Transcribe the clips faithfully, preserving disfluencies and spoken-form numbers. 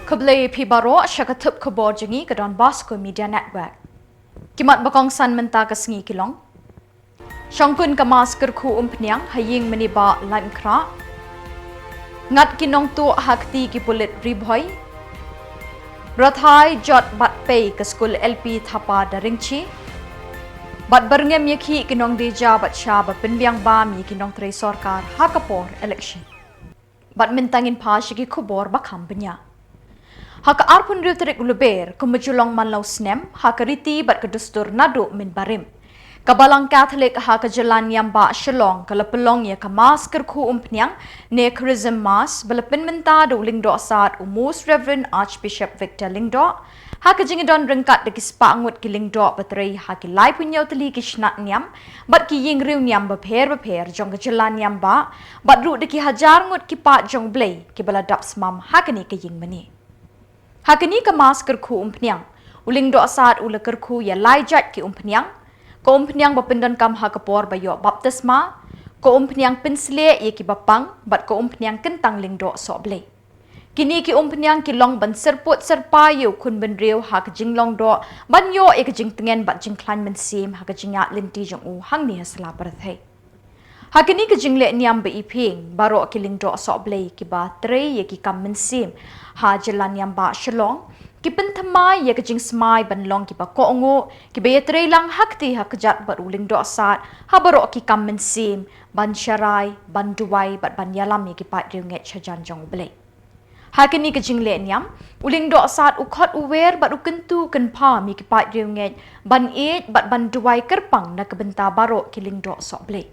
Khublei phi baroh sha ka thup khubor jong ngi ka Don Bosco Media Network. Ki mat ba kongsan mynta ka sngi ki long: Shongkun ka Mass Kyrkhu Umphniang ha ïing mane ba Laitumkhrah. Ngat ki nongtuh ha kti ki pulit Ri Bhoi. Rathai jot bad pei ka skul L P Thapa Daringchi. Bad byrngem ïa ki nongdie ja bad sha ba pynbiang bam ïa ki nongtrei sorkar ha ka por election. Bad mynta ngin phai sha ki khubor ba kham bniah. Ha ka arphew hynriew tarik u Lber, kumba ju long man la u snem, ha ka riti bad ka dustur naduh mynbarim, ka Balang Katholik ha ka jylla Niam Bah Shillong ka la pynlong ïa ka Mass Kyrkhu Umphniang ne Chrism Mass ba la pynmynta da u Lyngdoh Sad u Most Reverend Archbishop Victor Lyngdoh, ha ka jingdon ryngkat da ki spah ngut ki lyngdoh ba trei ha ki laiphew hynñiew tylli ki shnat niam bad ki ïing riewniam bapher bapher jong ka jylla Niam Bah, bad ruh da ki hajar ngut ki paid jong U Blei kiba la dap smam ha kane ka ïing mane. Ha kane ka Mass Kyrkhu Umphniang, u Lyngdoh Sad u la kyrkhu ïa lai jait ki umphniang: ka umphniang ba pyndonkam ha ka por ba ïoh baptisma, ka umphniang pynshlei ïa kiba pang, bad ka umphniang kyntang lyngdoh sohblei. Kine ki umphniang ki long ban syrpud syrpai ïa u khun bynriew ha ka jinglong doh ban ïoh ïa ka jingtngen bad jingkhlaiñ mynsiem ha ka jingïaid lynti jong u hangne ha sla pyrthei. Ha kane ka jingleh niam ba iphieng, baroh ki lyngdoh sohblei kiba trei ïa ki kam mynsiem ha jylla Niam Bah Shillong ki pynthymmai ïa ka jingsmai ban long kiba kohnguh, kiba ïatrei lang ha kti ha kjat bad u Lyngdoh Sad ha baroh ki kam mynsiem ban sharai, ban duwai bad ban ïalam ïa ki paid riewngeit shajan jong U Blei. Ha kane ka jingleh niam, u Lyngdoh Sad u khot u wer bad u kyntu kynpham ïa ki paid riewngeit ban ïeit bad ban duwai kyrpang na ka bynta baroh ki lyngdoh sohblei.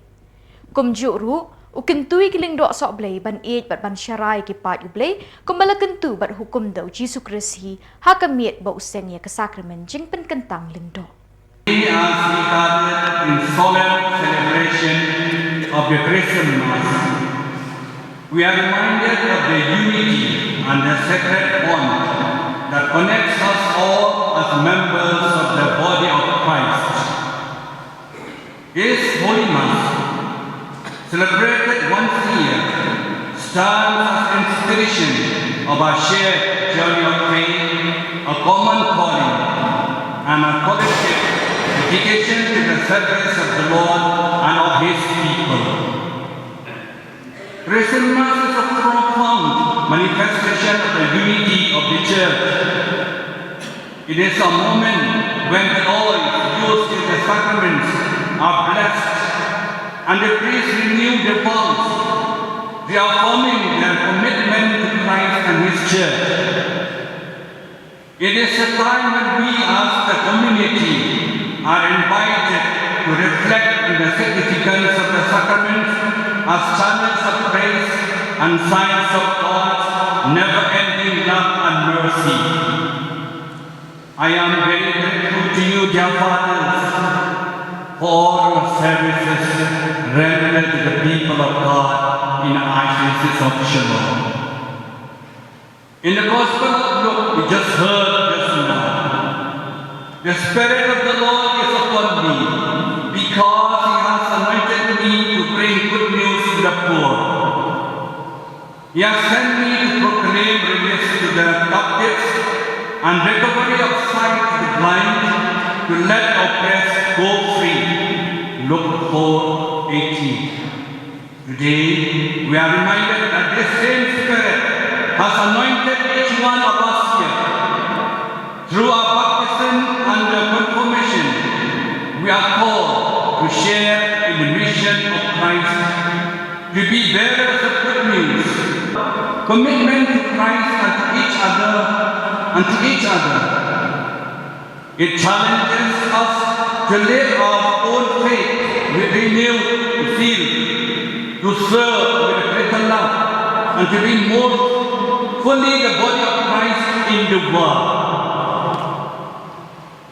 Kumjuh ruh, u kyntu ïa ki lyngdoh sohblei ban ïeit bad ban sharai ïa ki paid U Blei, kumba la kyntu bad hukum da u Jisu Khrist hi ha ka miet ba u seng ïa ka sakramen jingpynkyntang lyngdoh. As we gather in solemn celebration of the Christmas, we are reminded of the unity and the sacred bond that connects us all as members of the body of Christ. This Holy Mass, celebrated once a year, stands as inspiration of our shared journey of faith, a common calling, and a collective dedication to the service of the Lord and of His people. Christmas is a profound manifestation of the unity of the Church. It is a moment when the oils used in the sacraments are blessed and the priests renew their vows, reaffirming their commitment to Christ and His Church. It is a time when we as the community are invited to reflect on the significance of the sacraments as channels of grace and signs of God's never-ending love and mercy. I am very grateful to you, dear fathers, for all your services rendered to the people of God in the Archdiocese of Shillong. In the Gospel of Luke we just heard just now, the Spirit of the Lord is upon me, because He has anointed me to bring good news to the poor. He has sent me to proclaim release to the captives and recovery of sight to the blind, to let oppressed go free. Luke four eighteen. Today, we are reminded that this same Spirit has anointed each one of us here. Through our baptism and the confirmation, we are called to share in the mission of Christ, to be bearers of good news, commitment to Christ and to each other, and to each other. It challenges us to live our own faith with renewed zeal, to serve with greater love, and to be more fully the body of Christ in the world.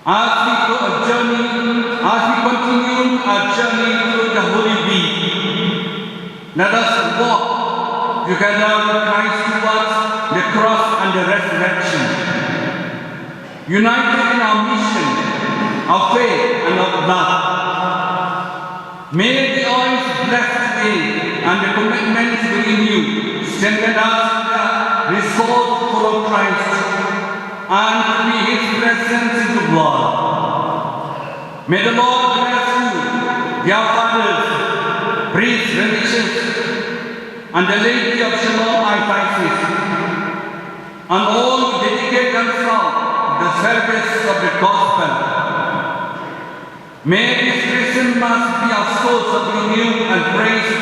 As we go a journey, as we continue our journey through the Holy Week, let us walk together with Christ towards the cross and the resurrection, united in our mission, our faith, and our love. May the oils blessed today and the commitments we renew strengthen us in the Called follow Christ and to be his presence in the world. May the Lord bless you, dear fathers, priests, religious, and the laity of Shillong Archdiocese, and all who dedicate themselves to the service of the gospel. May this Christmas be a source of renewal and praise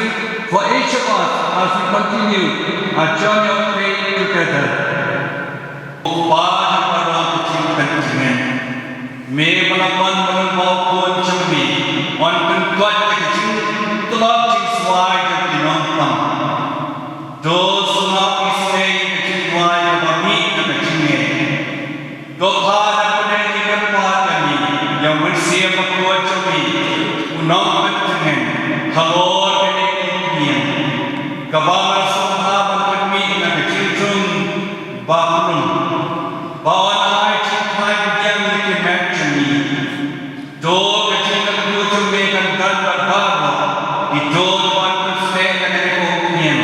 for each of us as we continue our journey of faith together. Ba jong ka jingpyntngen, me ba la ban ban ba u khun jong me, un pynkoit ïa ka jingtlot jingswai jong ki nongpang. To sngap isynei ïa ka jingduwai kaba mih na ka jingngeit. To phah na pdeng ïa ka kpa jong me, ïa u Mynsiem Bakhuid jong me, u nongpyntngen halor kane ka umphniang, kaba ngan sngewbha ban pynmih na ka jingthung ba pynlong, ba un ai jingphai pdiang ïa ki met jong me. To ka jingkyrkhu jong me kan don bad baroh kito kiban pynsngew ïa kane ka umphniang.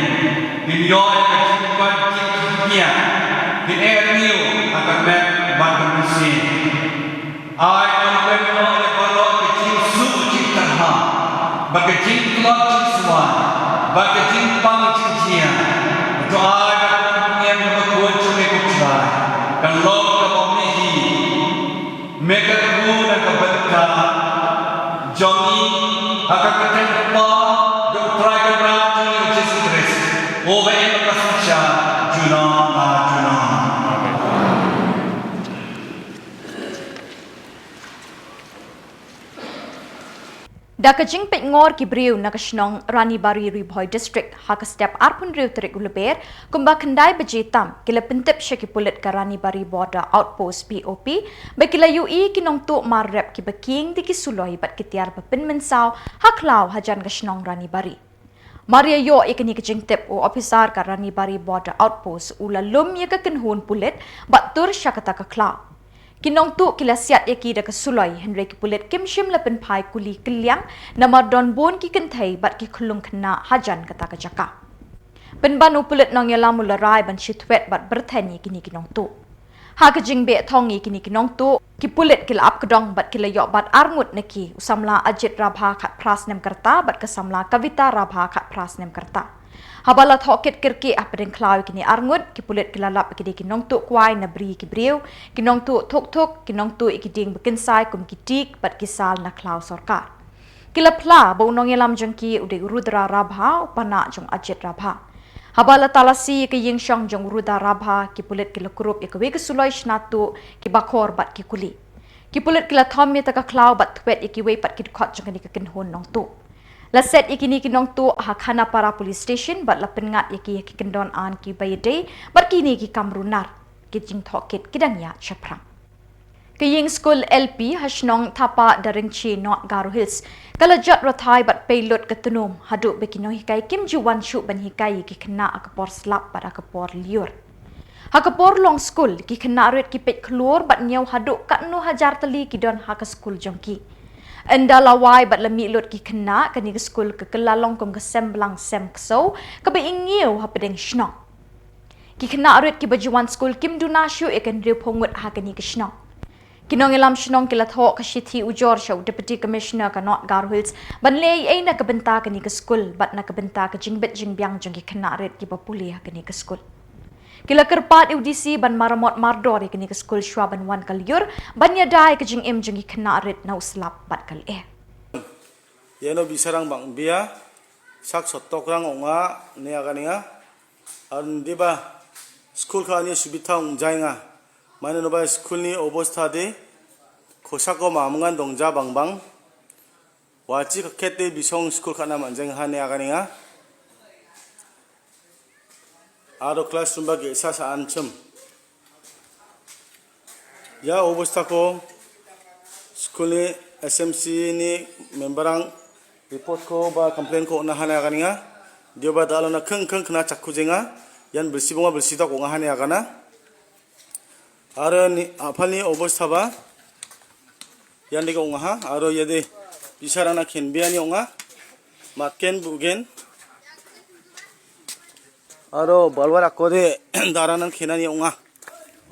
Kin ïoh ïa ka jingkoit jingkyrkieh, kin eh rngiew ha ka met bad ka mynsiem. Ai ban pynlong ïa baroh ka jingsuk jingtyrha bad ka jingtlot jingswai bad ka jingpang jingjia. To ai ban pynlong ïa ka bakhuid jong me, ko Trai, kan long kaba mih hi. Me ka kyrkhu na ka bynta jong ngi ha ka kyrteng u Kpa, jong u Trai Kynrad jong ngi u Jisu Khrist, uba im ha ka synshar junom la junom. Da ka jingpeit ngor ki briew na ka shnong Ranibari, Ri Bhoi District, ha ka step arphew hynriew tarik u Lber, kumba khyndai baje tam, ki la pyntip sha ki pulit ka Ranibari Border Outpost, P O P, ba ki la ïohi ki nongtuh mar rep kiba kieng da ki suloi bad ki tiar ba pynmynsaw ha khlaw hajan ka shnong Ranibari. Mar ïa ïoh ïa kane ka jingtip, u ophisar ka Ranibari Border Outpost u la lum ïa ka kynhun pulit bad tur sha kata ka khlaw. Ki nongtuh ki la siat ïa ki da ka suloi, hynrei ki pulit kim shym la pynphai kuli kylliang, namar don bun ki kynthei bad ki khyllung khynnah hajan kata ka jaka. Pynban u pulit nongïalam u la rai ban shithwet bad byrthen ïa kine ki nongtuh. Ha ka jingbeh thong ïa kine ki nongtuh, ki pulit ki la ap kdong bad ki la ïoh bat arngut na ki, u samla Ajit Rabha khatphra snem ka rta bad ka samla Kavita Rabha khatphra snem ka rta. Haba la thoh kit kyrkieh hapdeng khlaw ïa kine arngut, ki pulit ki la lap ïa ki dei ki nongtuh kwai na bri ki briew, ki nongtuh thuk thuk, ki nongtuh ïa ki dieng ba kynsai kum ki teak bad ki sal na khlaw sorkar. Ki la phla ba u nongïalam jong ki u dei u Rudra Rabha, u panah jong Ajit Rabha. Haba la talasi ïa ka ïing shong jong u Rudra Rabha, ki pulit ki la kurup ïa kawei ka suloi shna tuh, ki bakhor bad ki kuli. Ki pulit ki la thom ïa kata ka khlaw bad thwet ïa kiwei pat ki dkhot jong kane ka kynhun nongtuh. La set ïa kine ki nongtuh ha Khanapara Police Station bad la pynngat ïa ki ha ki kyndon aiñ kiba ïadei bad kine ki kam runar. Ki jingthoh kit ki dang ïaid shaphrang. Ka ïing skul L P ha shnong Thapa Daringchi, North Garo Hills, ka la jot rathai bad pei lut ka tnum, haduh ba ki nonghikai kim ju wan shuh ban hikai ïa ki khynnah ha ka por slap bad ha ka por lyiur. Ha ka por long skul, ki khynnah rit ki peit khlur bad ñiew haduh katno hajar tylli ki don ha ka skul jong ki. Ynda la wai bad la mih lut ki khynnah, kane ka skul ka kylla long kum ka sem blang sem ksew, kaba ingiew hapdeng shnong. Ki khynnah rit kiba ju wan skul kim duna shuh ïa ka hynriewphew ngut ha kane ka shnong. Ki nongïalam shnong ki la thoh ka shithi ujor sha u Deputy Commissioner ka North Garo Hills ban leh ei ei na ka bynta kane ka skul bad na ka bynta ka jingbit jingbiang jong ki khynnah rit kiba pule ha kane ka skul. Ki la kyrpad ïa u D C ban maramot mardor ïa kane ka skul shuwa ban wan ka lyiur ban ïada ïa ka jingim jong ki khynnah rit na u slap bad ka lyer. Ïa no Bisarang Bangbia, sak sotok rang ong nga ne ïa kane nga. Ar ndi ba skul ka ani subitha ong jai nga. Mane no ba skul ni obostha de khosa ko ma mangan dong ja bang bang. Wachi ka kete bisong skul ka na manjeng ha ne ïa kane nga. Aro classroom ba ge sa sa an chum. Ïa obostha ko skul ni S M C ni member ang report ko ba complain ko na ha ne ïa kane nga. Dio ba dalo na kheng kheng kena chakku jenga. Ïan belsi bonga belsi tok ong nga ha ne ïa kana. Aro ni apal ni obostha ba ïan de ko ong nga ha. Aro ïa de bisarana khen biani ong nga. Matken bugen. Aro balwar ako de darang nan kena ni onga.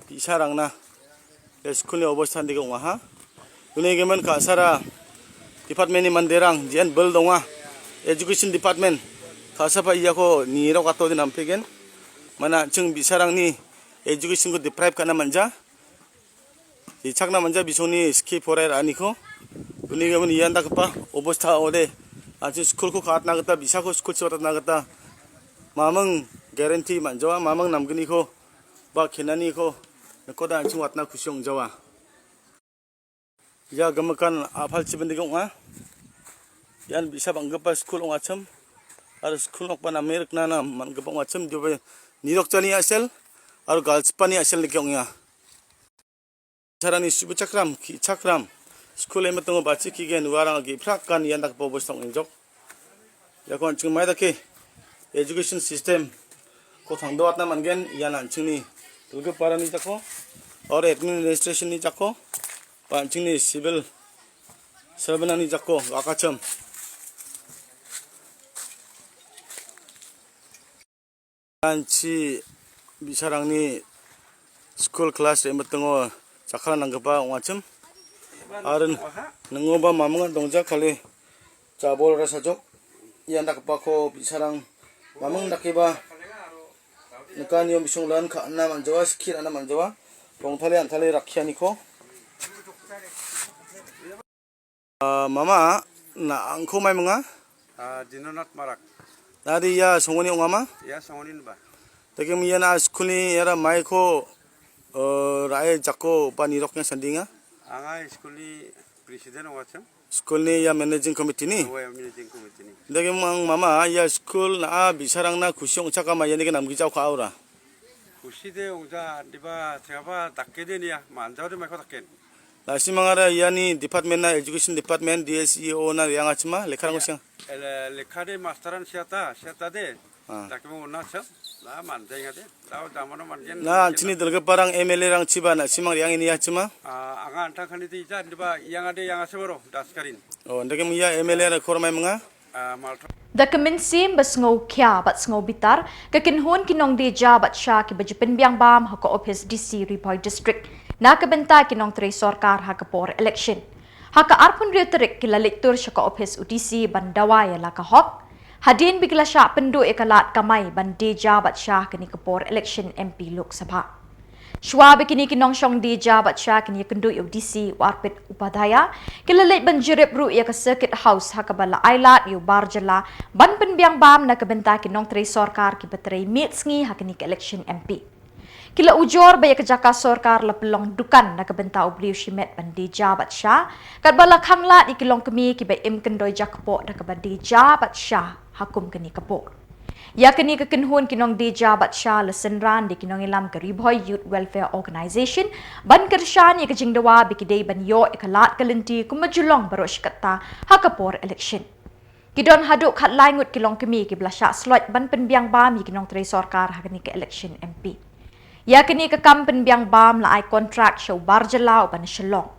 Pisa rang na. Ya school ni obostha ni ke onga ha. Duni ke man ka sara department ni manderang jian bel donga. Education department. Ka sapa iya ko ni rok ato di nampegen. Mana cheng pisa rang ni education ko deprive kana manja. Ichak na manja bisong ni ski forai ra ani ko. Duni ke man iya nda kepa obostha ode. Achi school ko kat na kata bisa ko school chiwat na kata. Mamang guarantee man jawa mamang namgini ko. Ba kena ni ko. Nako da achi wat na kusiong jawa. Ya gamakan apal chiben degong ah. Yan bisa bang gepa school ong acham. Ar school nok pa na merik na na man gepa ong acham jobe nirok chani asel. Ar gal chpani asel ni ke ong ya. Charani subu chakram ki chakram. School em tong bachi ki gen warang gi phrak kan yan dak po bos tong injok. Ya kon ching mai dake education system ko thang dot na man gen yan an ching ni tulgu para ni jako or administration ni jako pan ching ni civil servant ni jako akacham. Kan chi bisarang ni school class re matengo chakra nang kepa ngwachim. Aren nengo ba mamang dongja kali chabol rasa jok. Iya nda kepa ko bisarang mamang nda keba neka niom bisung lan ka anam anjawa skir anam anjawa. Tong thali an thali rakhia niko. Ah, mama, na angko mai menga? Ah, Dinonat Marak. Nadi ya songoni ong ama? Ya songoni ba. Tekem ya na school ni era mai ko, eh, rai jako pani roknya sandinga? Anga school ni president ong acham. School ni ya managing committee ni? Oh, ya managing committee ni. Tekem ang mama ya school na a bisarang na kusiong chaka ma ya ni kenam gijau ka aura. Kusi de ongja diba chengaba dakke de ni ya manjau de mai ko dakken. Na simang ara yani department na education department D S E O na yang achma lekha rang siang. Ele lekha de masteran siata siata de. Ah. Dakke mo na cha. Na man de ngade. Tau damano man gen. Na chini delge parang M L A rang chiba na simang yang ini achma. Ah, anga antang khani ti jan diba yang ade yang asebaro daskarin. Oh, ndake mo ya M L A ra khor mai menga. Da ka mynsiem ba sngewkhia bad sngewbitar, ka kynhun ki nongdie ja bad sha kiba ju pynbiang bam ha ka ophis D C Ri Bhoi District na ka bynta ki nongtrei sorkar ha ka por election. Ha ka arphew hynriew tarik ki la leit tur sha ka ophis u D C ban dawa ïa la ka hok. Hadien ba ki la shah pynduh ïa ka lad kamai ban die ja bad sha ha kane ka por election M P Lok Sabha. Shuwa ba kine ki nongshong die ja bad sha kin ïakynduh ïa u D C u Arpit Upadhyaya, ki la leit ban jurip ruh ïa ka Circuit House ha kaba la ai lad ïa u bar jylla ban pynbiang bam na ka bynta ki nongtrei sorkar kiba trei miet sngi ha kane ka election M P. Ki la ujor ba ïa ka jaka sorkar la pynlong dukan na ka bynta u briew shimet ban die ja bad sha, katba la khang lad ïa ki longkmie kiba im kyndoi jakpoh da kaba die ja bad sha ha kum kane ka por. Ïa kane ka kynhun ki nongdie ja bad sha la synran da ki nongïalam ka Ri Bhoi Youth Welfare Organisation ban kyrshan ïa ka jingdawa ba ki dei ban ïoh ïa ka lad ka lynti kumba ju long baroh shi katta ha ka por election. Ki don haduh khatlai ngut ki longkmie kiba la shah sloit ban pynbiang bam ïa ki nongtrei sorkar ha kane ka election M P. Ïa kane ka kam pynbiang bam la ai kontrak sha u bar jylla uba na Shillong.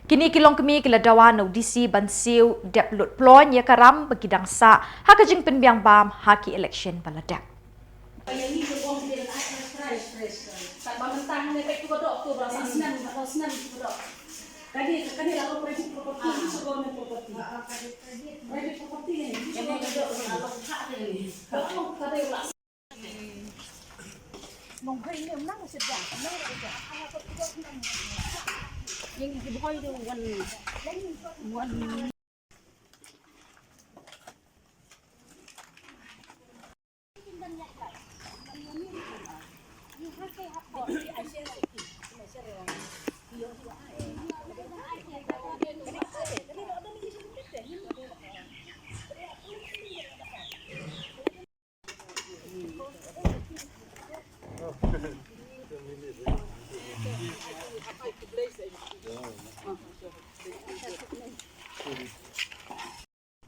Kine ki longkmie ki la dawa na u D C ban siew dep lut ploiñ ïa ka ram ba ki dang sah ha ka jingpynbiang bam ha ki election ba la dep.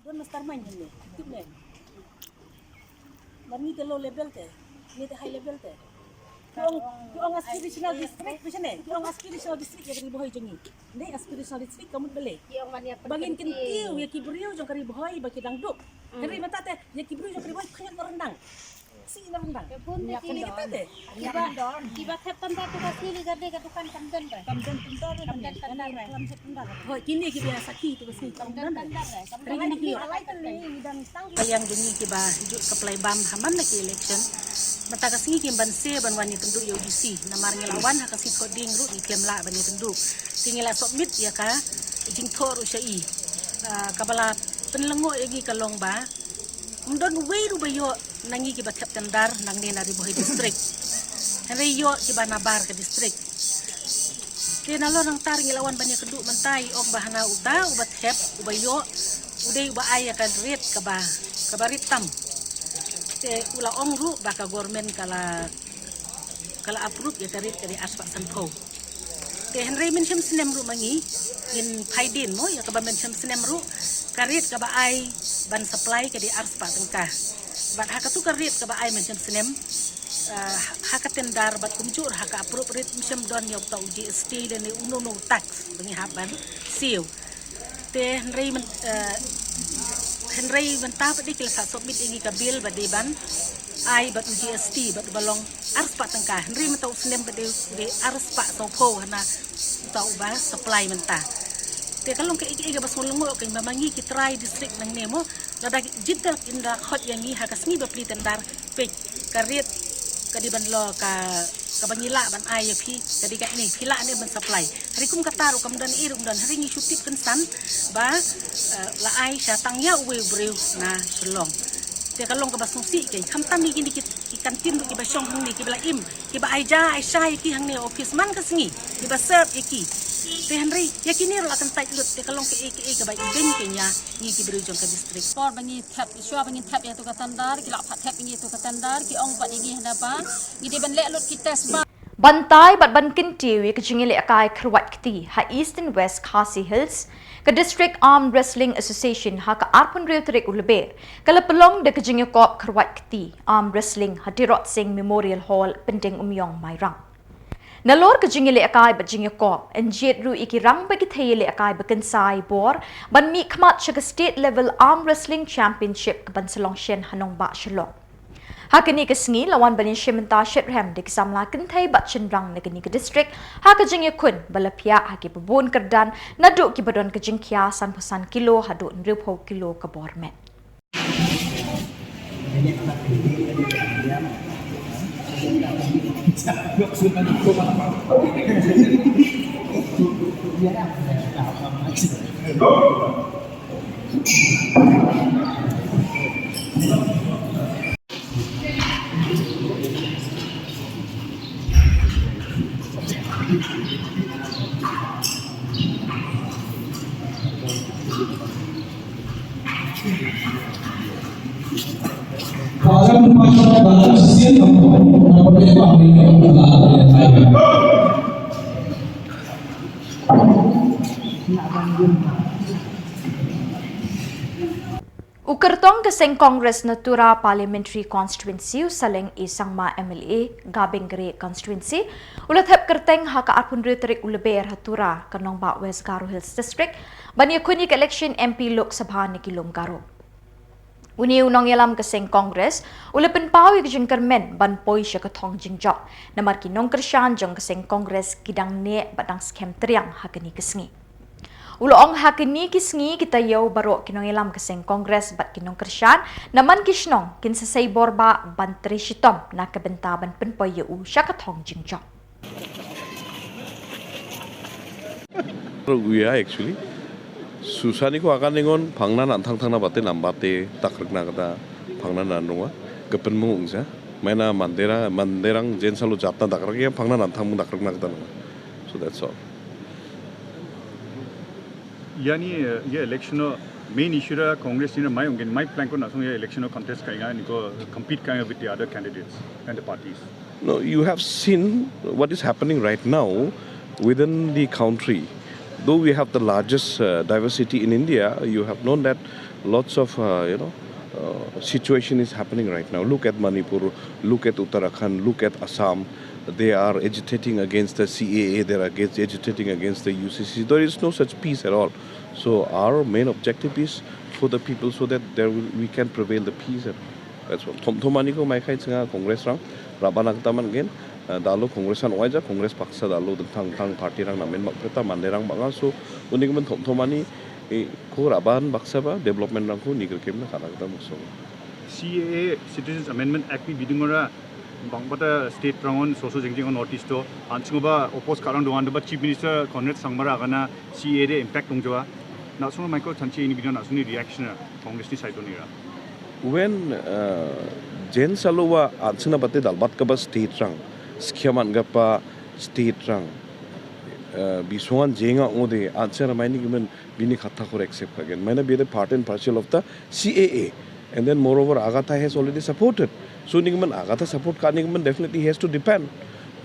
Don mastermind ne, tip ne. Mar ngi te low level te, ngi te high level te. Ki ong, ki ong aspirational district, pisa ne, ki ong aspirational district ïa ka Ri Bhoi jong ngi. Ne aspirational district ka mut balei. Ba ngin kyntiew ïa ki briew jong ka Ri Bhoi ba ki dang duk. Hynrei mynta te ïa ki briew jong ka Ri Bhoi khyndiat na ryndang. Kiba, kiba thep tender tu ka sini ka dei ka dukan kam don ba. Kam don tender re. Kam don tender re. Hoi, kine kiba sakhi tu ka sini kam don re. Kam don tender re. Ka liang jong ngi kiba ju ka play bam ha man la ki election. Mynta ka sngi kim ban se ban wan ïa tynduh ïa u D C. Namar ngi la wan ha ka sngi Thohdieng ruh ngi khlem lah ban ïa tynduh. Te ngi la submit ïa ka jingthoh ruh sha i. Ah, kaba la pynlyngngoh ïa ngi ka long ba ym don uwei ruh ba ïoh na ngi kiba thep tender nangne na Ri Bhoi district. Hynrei ïoh kiba nabar ka district. Te nalor nangta ngi la wan ban ïakynduh mynta i ong ba hana uta uba thep uba ïoh u dei uba ai ïa ka rate kaba, kaba rit tam. Te u la ong ruh ba ka government ka la, ka la approve ïa ka rate ka dei arspah sanphew. Te hynrei mynshem snem ruh ma ngi ngin phai dien mo ïa kaba mynshem snem ruh ka rate kaba ai ban supply ka dei arspah tyngka. Bad ha katu ka rate kaba ai mynshem snem, ah, ha ka tender bad kumjuh ha ka approve rate mynshem don ïa uta u G S T lane uno uno u tax ba ngi hap ban siew. Te hynrei myn-, eh, hynrei mynta pat dei ki la sa submit ïa ngi ka bill ba dei ban ai bad u G S T bad ba long arspah tyngka. Hynrei mynta u snem pat dei, dei arspah sanphew hana uta uba supply mynta. Te ka long kaei kaei kaba sngewlyngngoh kein ba ma ngi ki trai district nangne mo lada ki jingthoh ynda khot ïa ngi ha ka sngi ba plie tender peit ka rate ka dei ban long ka, kaba ngi lah ban ai ïa phi ka dei kane phi lah ne ban supply. Hynrei kum kata ruh kam don ei ruh ym don hynrei ngi shu tip kynsan ba, eh, la ai sha tang ïa uwei u briew na Shillong. Te ka long kaba sngewsih kein khamtam ïa kine ki, ki canteen ruh kiba shong hangne kiba la im kiba ai ja ai sha ïa ki hangne office man ka sngi kiba serve ïa ki. Te hynrei ïa kine ruh la kyntait lut te ka long kaei kaei kaba ïeit kein ïa ngi ki briew jong ka district. Por ba ngi thep, shuwa ba ngi thep ïa tu ka tender, ki la pat thep ïa ngi tu ka tender, ki ong pat ïa ngi hana ba ngi dei ban leh lut ki test ba. Ban tai bad ban kyntiew ïa ka jingïalehkai kyrwat kti ha East and West Khasi Hills, ka District Arm Wrestling Association ha ka arphew hynriew tarik u Lber ka la pynlong da ka jingïakop kyrwat kti arm wrestling ha Tirot Sing Memorial Hall, Pyndengumiong, Mairang. Nalor ka jingïalehkai bad jingïakop, yn jied ruh ïa ki rang bad ki thei ïalehkai ba kynsai bor ban mihkhmat sha ka State Level Arm Wrestling Championship kaban sa long shen ha nongbah Shillong. Ha kane ka sngi la wan ban ïashim bynta shitrhem da ki samla kynthei bad shynrang na kane ka district ha ka jingïakhun ba la phiah ha kiba bun kyrdan naduh kiba don ka jingkhia sanphew san kilo haduh hynriewphew kilo ka bor met. U kyrtong ka seng Congress na Tura Parliamentary Constituency, u Saleng A Sangma M L A, Gabeng Gre Constituency, u la thep kyrteng ha ka arphew hynriew tarik u Lber ha Tura, ka nongbah West Garo Hills District, ban ïakhun ïa ka election M P Lok Sabha na ki lum Garo. Une u nongïalam ka seng Congress u la pynpaw ïa ka jingkyrmen ban poi sha ka thong jingjop, namar ki nongkyrshan jong ka seng Congress ki dang neh bad dang skhem triang ha kane ka sngi. U la ong ha kine ki sngi ki taïew baroh ki nongïalam ka seng Congress bad ki nongkyrshan na man ki shnong kin sa sei bor bah ban trei shitom na ka bynta ban pynpoi ïa u sha ka thong jingjop. Wi ya actually. Susani ko akan ningon phangna nan thang thang na bate nam bate takrek na kata phangna nan runga. Kepen mung sa. Maina mandera manderang jen salu jatna takrek ya phangna nan thang mung takrek na kata nunga. So that's all. Yani, uh, ye election o main issue ra Congress ni mai ungen mai plan ko nasong ye election o contest kainga ni ko compete kainga with the other candidates and the parties. No, you have seen what is happening right now within the country. Though we have the largest, uh, diversity in India, you have known that lots of, uh, you know, uh, situation is happening right now. Look at Manipur, look at Uttarakhand, look at Assam. They are agitating against the C A A, they are against, agitating against the U C C. There is no such peace at all. So our main objective is for the people so that there will, we can prevail the peace and Thom thom ani ko mai khai chenga Congress rang, raban ang taman gen, eh, dalo Congress an oaja, Congress paksa dalo dengtang tang party rang namen mak preta mande rang banga, so uni kemen thom thom ani, eh, ko raban baksa ba, development rang ko ni kerkem na kana kita musuh. C A A Citizens Amendment Act ni bidung ora bang bata state rang on, soso jengjeng on notice to, an chenga ba oppose karang doan ba Chief Minister Conrad Sangma ra kana C A A de impact dong jawa. Na sung mai ko chanchi ini bidung na sung ni reaction ra, Congress ni side ni ra. When, uh, Jen Salowa answer na bate dalbat ka ba state rang, skhiaman ka pa state rang, uh, bisongan jenga ngode answer mai ni gimen bini kata ko accept again. Maina be the part and parcel of the C A A. And then moreover, Agatha has already supported. So ni gimen Agatha support ka ni gimen definitely has to depend.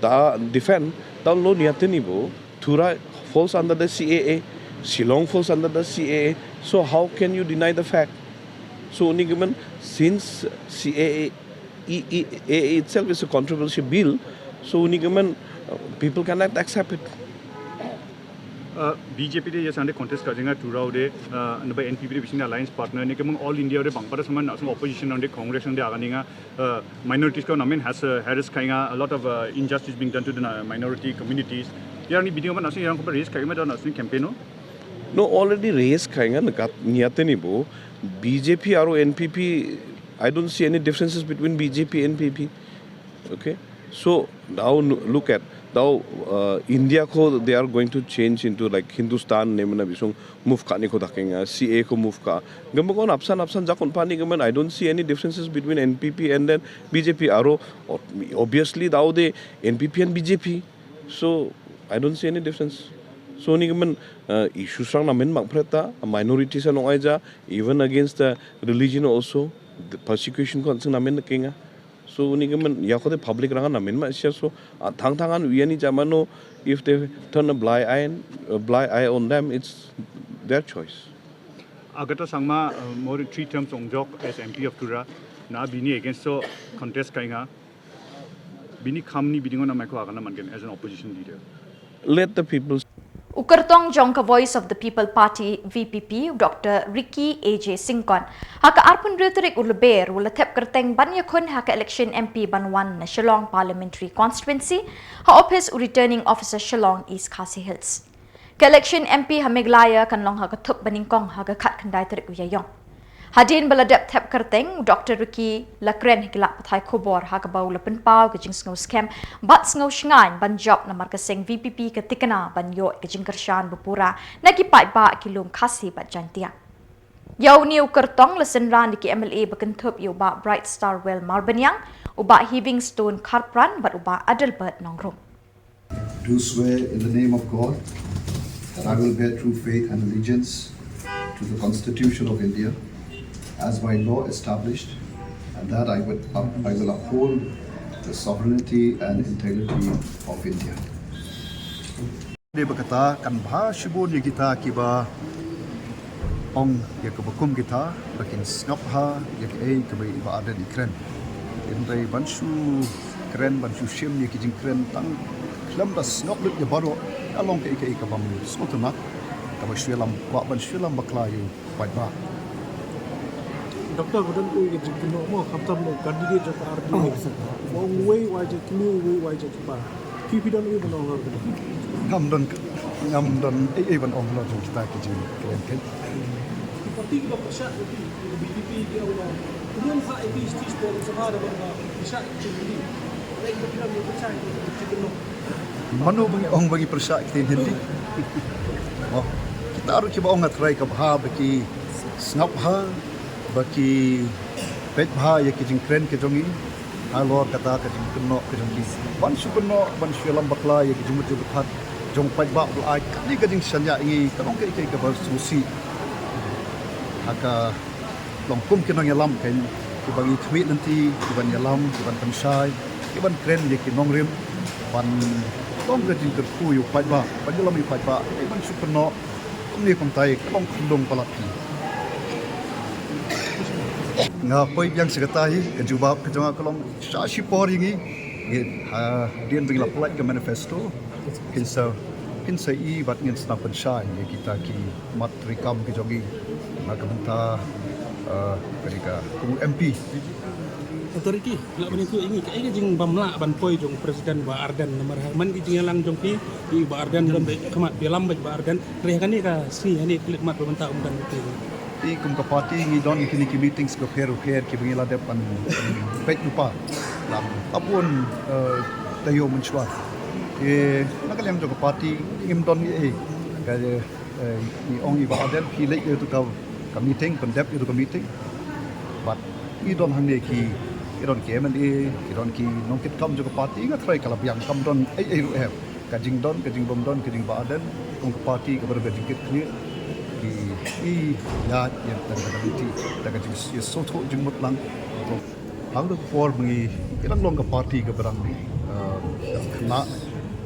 Da defend, da lo ni ateni bo, Tura falls under the C A A, Shillong falls under the C A A. So how can you deny the fact? So uni given since C A A, E- E- A A itself is a controversial bill, so uni given, uh, people cannot accept it. Uh, B J P de ya sande contest ka jinga Tura de, uh, naba N P P de bising alliance partner ne kemang All India de bang pada sama na sung opposition de Congress de aganinga, uh, minorities ko namin has, uh, harass kainga, a lot of, uh, injustice being done to the, uh, minority communities. Ya ni biding apa na sung yang ko raise kainga da na sung campaign no? No, already raise kainga nakat niate ni bo. B J P aro N P P, I don't see any differences between B J P and N P P. Okay, so now n- look at now, uh, India ko they are going to change into like Hindustan name na bisung move ka ni ko dakenga, C A ko move ka. Gamba kon apsan apsan jakon pani gamen, I don't see any differences between N P P and then B J P aro. Ob- Obviously now they N P P and B J P. So I don't see any difference. So ni gamen, uh, issues rang namen mak preta, minorities anong aja, even against the religion also, the persecution ko anseng namen kenga. So uni kemen ya ko the public rang namen ma sia, so, ah, thang thang an uyani jamano, if they turn a blind eye, a blind eye on them, it's their choice. Agatha Sangma, uh, more than three terms ongjok as M P of Tura. Na bini against so contest kainga. Bini kam ni bini ngona mai ko agana mangen as an opposition leader. Let the people. U kyrtong jong ka Voice of the People Party, V P P, u Doctor Ricky A J Syngkon, ha ka arphew hynriew tarik u Lber u la thep kyrteng ban ïakhun ha ka election M P ban wan na Shillong Parliamentary Constituency, ha ophis u Returning Officer Shillong East Khasi Hills. Ka election M P ha Meghalaya kan long ha ka thup banyngkong ha ka khatkhyndai tarik u Ïaïong. Hadien ba la dep thep kyrteng, u Doctor Ricky la kren ha ki lad pathai khubor ha kaba u la pynpaw ka jingsngew skhem bad sngew shngaiñ ban jop namar ka seng V P P ka tikna ban ïoh ka jingkyrshan ba pura na ki paidbah ki lum Khasi bad Jaintia. Ïa une u kyrtong la synran da ki M L A ba kynthup ïa u Bah Brightstarwell Marbaniang, u Bah Heavingstone Kharpran bad u Bah Adelbert Nongrum. Do swear in the name of God that I will bear true faith and allegiance to the Constitution of India as by law established, and that I would up- I will uphold the sovereignty and integrity of India. Dei ba kata kan bha shibun ïa kita kiba ong ïa kaba kum kita ba kin sngap ha ïa kaei kaba i Bah Ardent i kren. Hynrei ban shu kren, ban shu shim ïa ki jingkren tang khlem da sngap lut ïa baroh, ka long kaei kaei kaba sngewtynnat, kaba shu ïalam, kwah ban shu ïalam bakla ïa u paidbah. Doctor, ba don uwei ka jingkynnoh mo, khamtam u candidate jong ka R P F. Ba ong uwei u ai jingkynnoh, uwei u ai jingkynnoh. Phi phi don uwei ban ong halor kane? Ngam don, ngam don ei ei ban ong halor jong kita ki jingkren. Ki parti kiba pyrshah ïa phi, B J P ki ong ba kumno ha A P stage ba sabha da ba pyrshah ïa ki jingkren. Lei ba phi don ba pyrshah ïa ki jingkren. Mano ba ngi ong ba ngi pyrshah ktien Hindi? Oh, kita ruh kiba ong nga trai ka bha ba ki sngap ha, ba ki peit bha ïa ki jingkren ki jong ngi halor kata ka jingkynnoh ka jong ki. Ban shu kynnoh, ban shu ïalam bakla ïa ki jingmut jingpyrkhat jong paidbah ba la ai kane ka jingshaniah ïa ngi, ka long kaei kaei kaba sngewsih. Ha ka long kum ki nongïalam kein, kiba ngi khmih lynti, kiban ïalam, kiban pynshai, kiban kren ïa ki nongrim, ban long ka jingkyrkhu ïa u paidbah, ban ïalam ïa u paidbah, ban shu kynnoh kumne kumtai, ka long khynlung palat phi. Nga poi biang sha kata hi, ka jubab ka jong nga ka long sha shipor ïa ngi. Ngi, ha, dien ba ngi la pynlait ka manifesto, phin sa, phin sa i bad ngin sa pynshai ïa kita ki mat treikam ki jong ngi na ka bynta, eh, ka dei ka kum u M P. Authority, lah ban ïathuh ïa ngi kaei ka jingbymlah ban poi jong President Bah Ardent namar ha man ki jingïalang jong phi, i Bah Ardent don bad khmat bialam bad Bah Ardent. Hynrei ha kane ka sngi, ha kane ka khyllipmat ba mynta um don phi. I kum ka party ngi don kine ki meetings bapher bapher kiba ngi la dep ban peit lypa. Lam ap un, eh, taïew mynshuwa. Te na ka liang jong ka party ngim don ei ei. Ka, eh, i ong i Bah Ardent phi leit ïa tu ka, ka meeting, pyndep ïa tu ka meeting. Bad i don hangne ki, i don ki M L A, i don ki nongkitkam jong ka party, nga tharai ka la biang, kam don ei ei ruh em. Ka jingdon, ka jingbymdon, ka jingba ardent, kum ka party kaba don ka jingkitkhlieh, ki i ïa ïa da ka lynti, da ka jing ïa sngewthuh jingmut lang. Hangta ka por ba ngi, ngi dang long ka party kaba dang, eh, khynnah,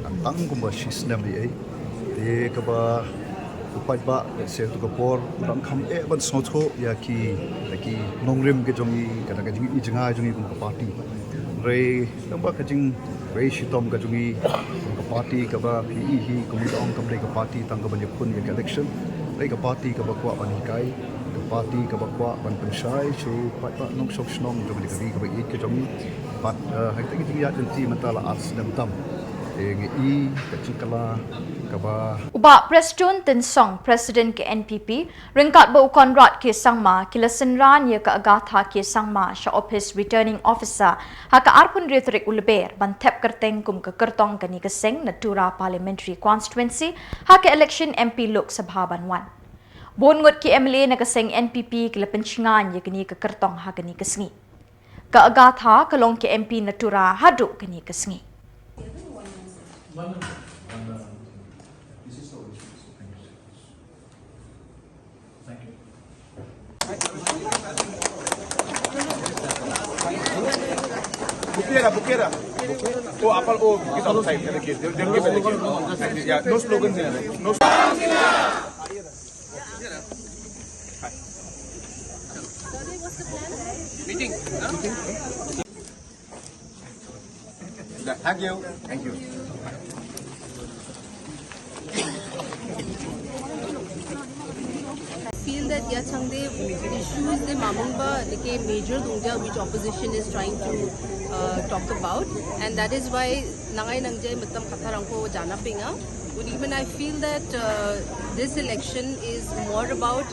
dang tang kumba shi snem ei ei. Te kaba u paidbah, eh, sha tu ka por, u dang kham eh ban sngewthuh ïa ki, ïa ki nongrim ki jong ngi, kata ka jing i jngai jong ngi kum ka party. Hynrei, tang ba ka jingwei shitom ka jong ngi kum ka party kaba phi i hi, kum i ong kam dei ka party tang kaba ïakhun ïa ka election. Dei ka party kaba kwah ban hikai, ka party kaba kwah ban pynshai sha u paidbah nongshong shnong jong ka ri kaba ïeit ka jong ngi. Bad, eh, ha kita ki jingïaid lynti mynta la ar snem tam. Te ngi i ka jingkylla kaba U Bah Prestone Tynsong, President ka N P P, ryngkat bad u Conrad K Sangma, ki la synran ïa ka Agatha K Sangma sha ophis Returning Officer ha ka arphew hynriew tarik u Lber ban thep kyrteng kum ka kyrtong kane ka seng na Tura Parliamentary Constituency ha ka election M P Lok Sabha ban wan. Bun ngut ki M L A na ka seng N P P ki la pynshngaiñ ïa kane ka kyrtong ha kane ka sngi. Ka Agatha ka long ka M P na Tura haduh kane ka sngi. Bukera, Bukera. Oh, apal, oh, it's outside. They'll give, they'll give it again. Yeah, no slogans in it. No slogans. Meeting. Thank you. Thank you. I feel that ïa chang de issues de mamung ba like major dungja which opposition is trying to, uh, talk about, and that is why nangai nangjai matam katharang ko jana pinga. Even I feel that, uh, this election is more about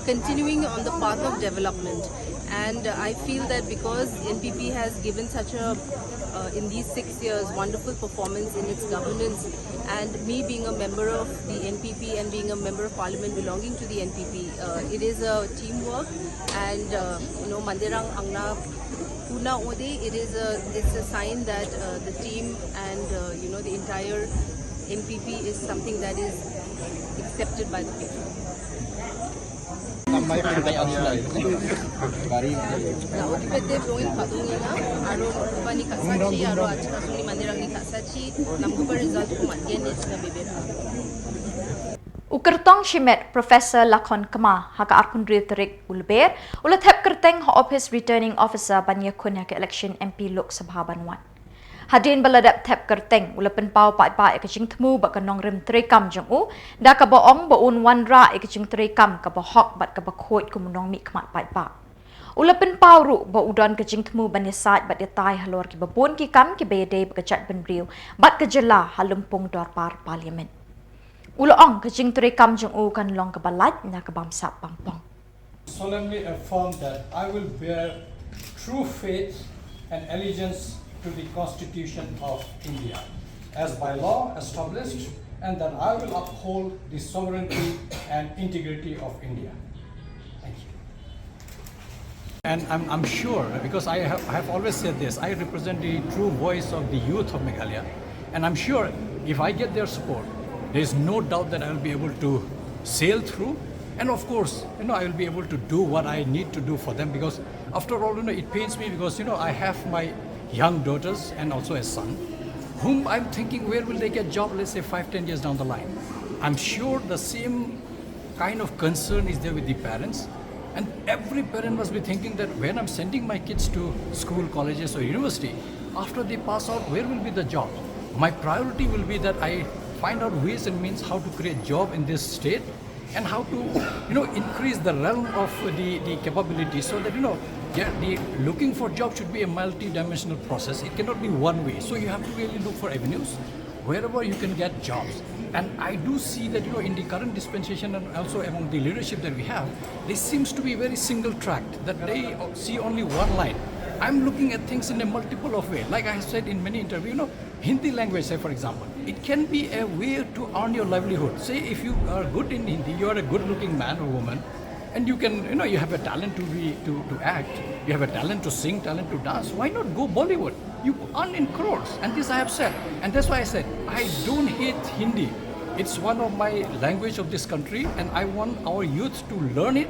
continuing on the path of development. And, uh, I feel that because N P P has given such a, uh, in these six years, wonderful performance in its governance, and me being a member of the N P P and being a member of parliament belonging to the N P P, uh, it is a teamwork, and, uh, you know, Mandirang Angna Puna Ode, it is a, it's a sign that, uh, the team and, uh, you know, the entire N P P is something that is accepted by the people. Na udi pat te poi pat ong ïa nga, aro bani ka sachi, aro achi ka suni Mandirang ni ka sachi, nam ku pa result ku mat ïa ne sna bebera. U kyrtong shimet Professor Lakhon Kma ha ka arphew hynriew tarik u Lber, u la thep kyrteng ha ophis Returning Officer ban ïakhun ha ka election M P Lok Sabha ban wan. Hadien ba la dep thep kyrteng, u la pynpaw paidbah ïa ka jingthmu bad ka nongrim treikam jong u, da kaba ong ba un wanrah ïa ka jingtreikam kaba hok bad kaba khuid kum u nongmihkhmat paidbah. U la pynpaw ruh ba u don ka jingthmu ban ïasaid bad ïatai halor kiba bun ki kam kiba ïadei bad ka jaitbynriew bad ka jylla ha lympung dorbar Parliament. U la ong ka jingtreikam jong u kan long kaba lait na ka bamsap bampong. Solemnly affirm that I will bear true faith and allegiance to the Constitution of India as by law established, and that I will uphold the sovereignty and integrity of India. Thank you. And I'm, I'm sure, because I have, I have always said this, I represent the true voice of the youth of Meghalaya. And I'm sure if I get their support, there's no doubt that I will be able to sail through. And of course, you know, I will be able to do what I need to do for them, because after all, you know, it pains me because, you know, I have my young daughters and also a son whom I'm thinking, where will they get job, let's say, five, ten years down the line? I'm sure the same kind of concern is there with the parents. And every parent must be thinking that when I'm sending my kids to school, colleges, or university, after they pass out, where will be the job? My priority will be that I find out ways and means how to create job in this state and how to, you know, increase the realm of the, the capability so that, you know, Yeah, the looking for job should be a multi-dimensional process. It cannot be one way. So you have to really look for avenues wherever you can get jobs. And I do see that, you know, in the current dispensation and also among the leadership that we have, this seems to be very single tracked, that they see only one line. I'm looking at things in a multiple of way. Like I have said in many interviews, you know, Hindi language, say for example, it can be a way to earn your livelihood. Say if you are good in Hindi, you are a good looking man or woman, and you can, you know, you have a talent to be, to, to act, you have a talent to sing, talent to dance, why not go Bollywood? You earn in crores, and this I have said, and that's why I said I don't hate Hindi. It's one of my language of this country, and I want our youth to learn it.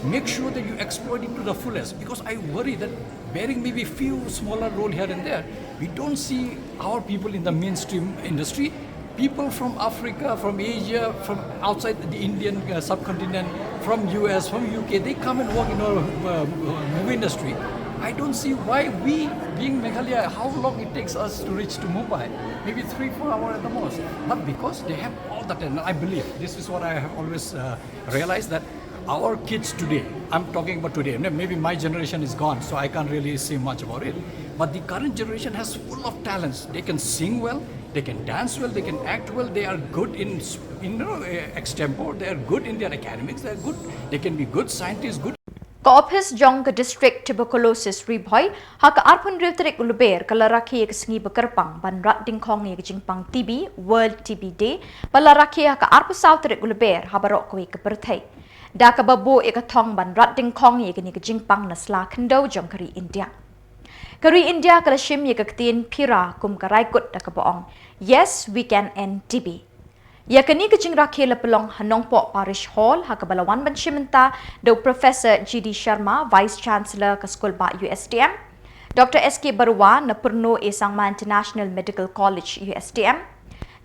Make sure that you exploit it to the fullest, because I worry that, barring maybe few smaller role here and there, we don't see our people in the mainstream industry. People from Africa, from Asia, from outside the Indian, uh, subcontinent, from U S, from U K, they come and work in our, uh, movie industry. I don't see why we, being Meghalaya, how long it takes us to reach to Mumbai, maybe three, four hours at the most. But because they have all the talent, I believe, this is what I have always, uh, realized, that our kids today, I'm talking about today, may- maybe my generation is gone, so I can't really say much about it. But the current generation has full of talents. They can sing well, they can dance well, they can act well, they are good in, s- in, you know, eh, extempore, they are good in their academics, they are good, they can be good scientists, good Ka ophis jong ka District Tuberculosis Ri Bhoi, ha ka arphew hynriew tarik u Lber, ka la rakhe ïa ka sngi ba kyrpang ban rat dyngkhong ïa ka jingpang T B, World T B Day, ba la rakhe ha ka arphew saw tarik u Lber, ha baroh kawei ka pyrthei. Da kaba buh ïa ka thong ban rat dyngkhong ïa kane ka jingpang na sla khyndew jong ka ri India. Ka ri India ka la shim ïa ka ktien PIRA kum ka rai kut da kaba ong, "Yes, we can end T B." Ïa kane ka jingrakhe la pynlong ha Nongpoh Parish Hall, ha kaba la wan ban shim bynta da u Professor G D Sharma, Vice Chancellor ka Skulbah U S T M, Doctor S K Baruah na Purno A Sangma International Medical College U S T M,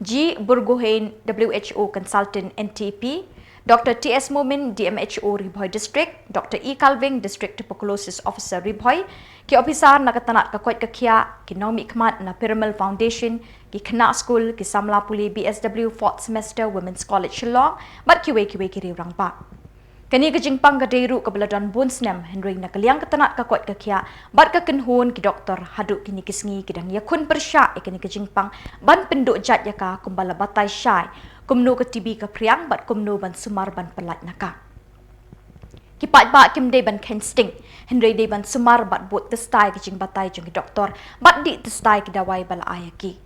G Burgohain, W H O Consultant N T P, Doctor T S Momin, D M H O Ri Bhoi District, Doctor E Kalving, District Tuberculosis Officer Ri Bhoi, ki ophisar na ka tnat ka koit ka khiah, ki nongmihkhmat na Piramal Foundation, ki khynnah skul, ki samla pule B S W Fourth Semester Women's College Shillong, bad kiwei kiwei ki riew rangbah. Kane ka jingpang ka dei ruh kaba la don bun snem, hynrei na ka liang ka tnat ka koit ka khiah bad ka kynhun ki doktor haduh kine ki sngi ki dang ïakhun pyrshah ïa kane ka jingpang ban pynduh jait ïa ka kumba la batai shai kumno ka T B ka phriang bad kumno ban sumar ban pyllait na ka. Ki paidbah kim dei ban kheiñ sting, hynrei dei ban sumar bad bud tystai ki jingbatai jong ki doktor bad dih tystai ki dawai ba la ai ïa ki.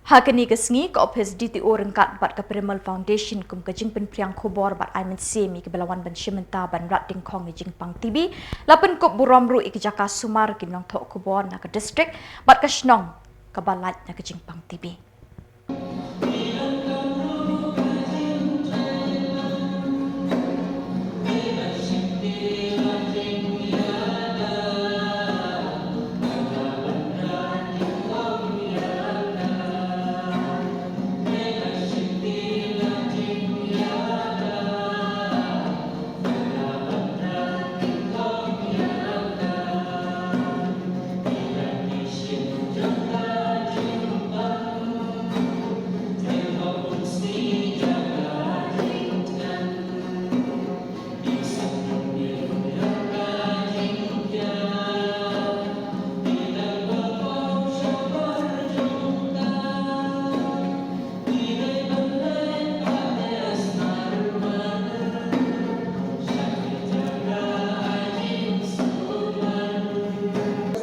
Ha kane ka sngi, ka ophis D T O ryngkat bad ka Piramal Foundation kum ka jingpynphriang khubor bad ai mynsiem ïa kiba la wan ban shim bynta ban rat dyngkhong ïa jingpang T B, la pynkup burom ruh ïa ki jaka sumar, ki nongthoh khubor na ka district bad ka shnong kaba lait na ka jingpang T B.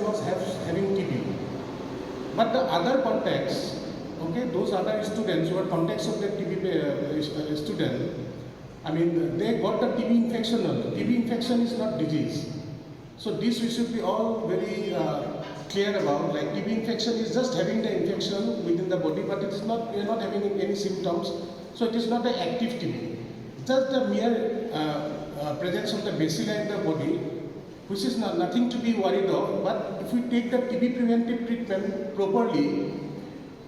Was have, having T B. But the other contacts, okay, those other students who are contacts of the T B pa-, uh, student, I mean, they got the T B infection only. T B infection is not disease. So this we should be all very, uh, clear about. Like, T B infection is just having the infection within the body, but it is not, we are not having any symptoms. So it is not an active T B. Just the mere, uh, uh, presence of the bacilli in the body, which is not, nothing to be worried of. But if we take the T B preventive treatment properly,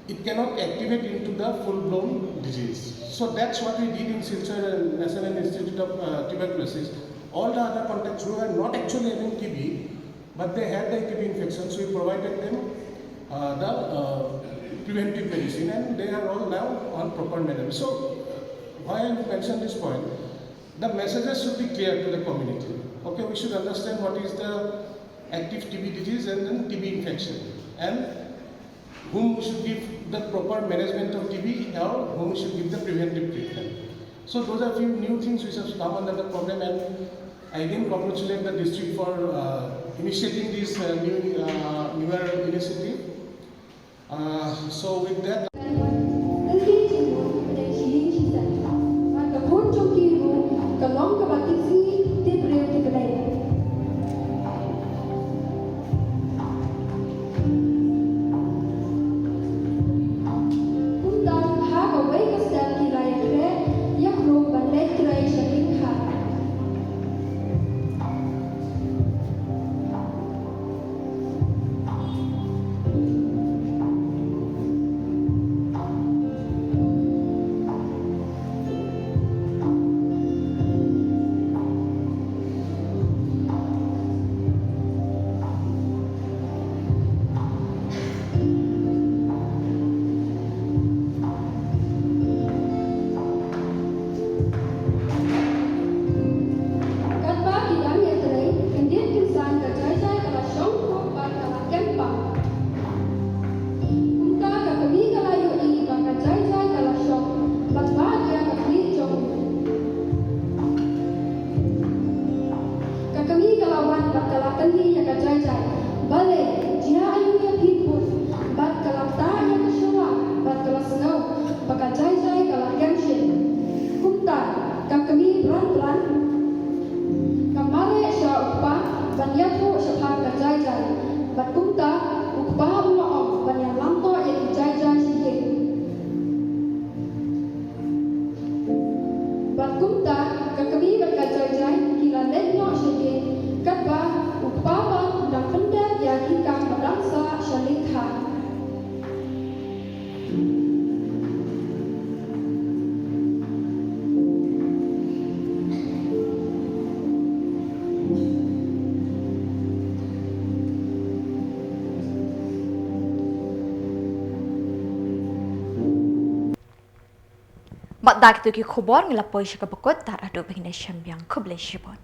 it cannot activate into the full-blown disease. So that's what we did in Silchar National Institute of, uh, Tuberculosis. All the other contacts who were not actually having T B, but they had the T B infection, so we provided them, uh, the, uh, preventive medicine, and they are all now on proper medicine. So, uh, why I mention this point? The messages should be clear to the community. Okay, we should understand what is the active T B disease and then T B infection, and whom we should give the proper management of T B or whom we should give the preventive treatment. So those are few new things which have come under the problem, and I again congratulate the district for uh, initiating this uh, new uh, newer initiative. Uh, so with that, Bad da kito ki khubor ngi la poi sha kaba kut, tar haduh ba ngin ïa shem biang, khublei shibun.